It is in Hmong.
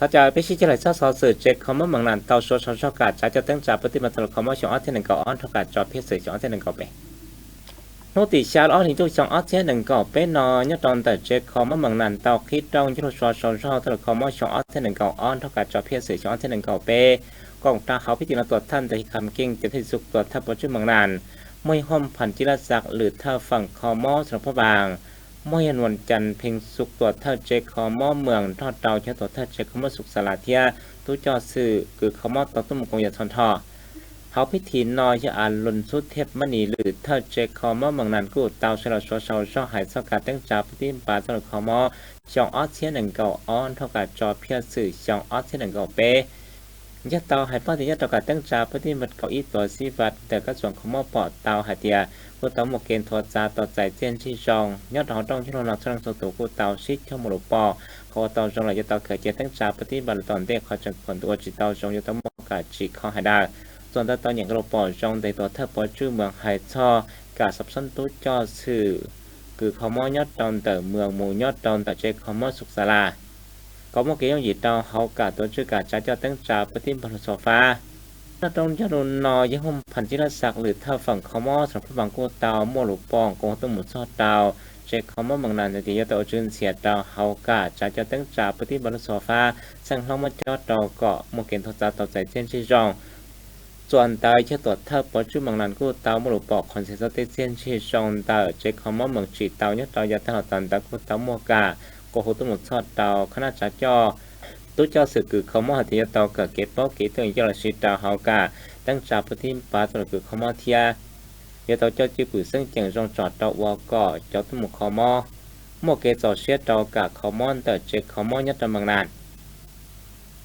Thov caw peb sib cog laim txog xov xwm tsev kho mob Mees Nas tau suav sau zog kam tsav coj teeb tsa pab tij npa txog lus kho mob xyoo ob txhiab nees nkaum ob nrog kam tso phiaj xwm xyoo ob txhiab nees nkaum peb. Hnub tim xya lub ob hlis ntuj xyoo ob txhiab nees nkaum peb no, nyob rau ntawm tsev kho mob Mees Nas tau qhib rooj ncuj lug suav sau zog txog lus kho mob xyoo ob txhiab nees nkaum ob nrog kam tso phiaj xwm xyoo ob txhiab nees nkaum peb. Koom rau hauv pib tim no tuam thawj ntawm Hiv Kham Keej Ceev Thij Xu tuam thawj pov tswj Mees Nas, muaj yog Hooj Phas Cib Laj Xas lwm thawj feem kho mob xas lus Phab Npaas, muaj yog Nuas Cas Phees Xu tuam thawj tsev kho mob Mees nrog rau cov tuam thawj tsev kho mob Xus Xas Las thiab tub coj xwm kws kho mob tau tuaj mus koom yam txhua nrho. Hauv pib tim no yog A Lus Xub Thiaj Mab Nis lwm thawj tsev kho mob Mees Nas kuj tau sau los suav sau zog hais txog kam teeb tsa pab tij npa txog lus kho mob xyoo ob txhiab nees nkaum ob nrog kam tso phiaj xwm xyoo ob txhiab nees nkaum peb. Yog tau hais paub tias nyob rau kam teeb tsa pab tij npa kaum ib tuam xib vas ntawm kab xuam kho mob pom tau hais tias kuj tau muaj kev nthuav txav tau txais txiaj ntsig zoo nyob rau hauv rooj ncuj lug no, txhua leej txhua tus kuj tau sib cog mus lus pom qhov uas tau zoo lawm yuav tau khaws cia teeb tsa pab tij npa lug tom ntej, qhov tseem khuam ntuas ua tsis tau zoo yuav tau muaj kam tsim kho hais daws. Txuas ntawd tau nyeem nqe lus pom zoo ntawm tuam thawj pov tswj Mees Nas hais txog kam xov xwm tub coj xwm kws kho mob nyob rau ntawm Mees Nas mus nyob rau ntawm tsev kho mob Xus Xas Las kom muaj kev yooj yim rau hauv kam tuav tswj kam tsav coj teeb tsa pab tij npa lug txhua fab. Nyob rau ncauj lus no yog Hooj Phas Cib Laj Xas lwm thawj feem kho mob xas lus Phab Npaas kuj tau muaj lus pom koom tuaj mus txog rau tsev kho mob Mees Nas hais tias yuav tau ua tswv ntxhias rau hauv kam tsav coj teeb tsa pab tij npa lug txhua fab txheej hlob muab cob rau kom muaj kev nthuav txav tau txais txiaj ntsig zoo. Txuas ntawd yog tuam thawj pov tswj Mees Nas kuj tau muaj lus pom qhov ntxiv txog tej txiaj ntsig zoo ntawm tsev kho mob Mees tsim tau nyob rau yav tag los txog ntawd kuj tau muaj kam koom tuaj mus txog rau qhab nab tsav coj tub coj xwm kws kho mob hais tias yuav tau kawm kev paub kev tuaj yoj los sis rau hauv kam teeb tsa pab tij npa txog lus kws kho mob thiab yuav tau coj cwj pwm xeeb ceem zoo tsom rau ua kom cov tuaj mus kho mob muaj kev txaus siab rau kam kho mob ntawm tsev kho mob nyob rau Mees Nas.